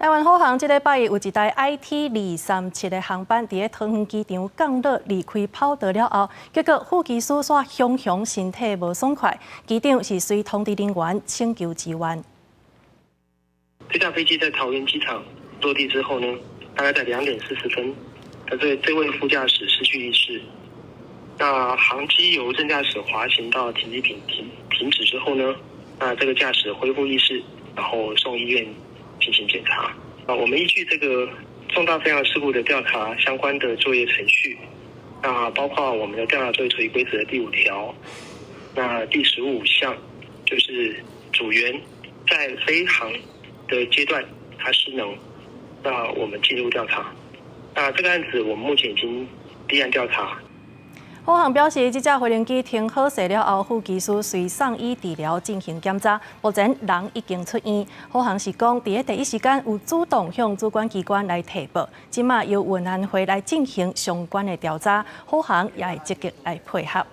台灣虎航這禮拜有一台 IT 237的航班，佇咧桃園機場降落離開跑道了後，結果副機師煞雄雄身體無爽快，機長是隨通知人員請求支援。這架飛機在桃園機場落地之後呢，大概在2點40分，那這位副駕駛失去意識。那航機由正駕駛滑行到停機坪停止之後呢，那這個駕駛恢復意識，然後送醫院進行檢查。啊，我們依據這個重大飛航事故的調查相關的作業程序，那包括我們的調查作業處理規則的第5條，那第15項就是組員在飛航的階段他失能，那我們進入調查。那這個案子我們目前已經立案調查。虎航表示，這架飛行機停好勢了後，副機師隨送醫治療進行檢查，目前人已經出院。虎航是講，佇咧第一時間有主動向主管機關來提報，這馬由運安會來進行相關的調查，虎航也會積極來配合。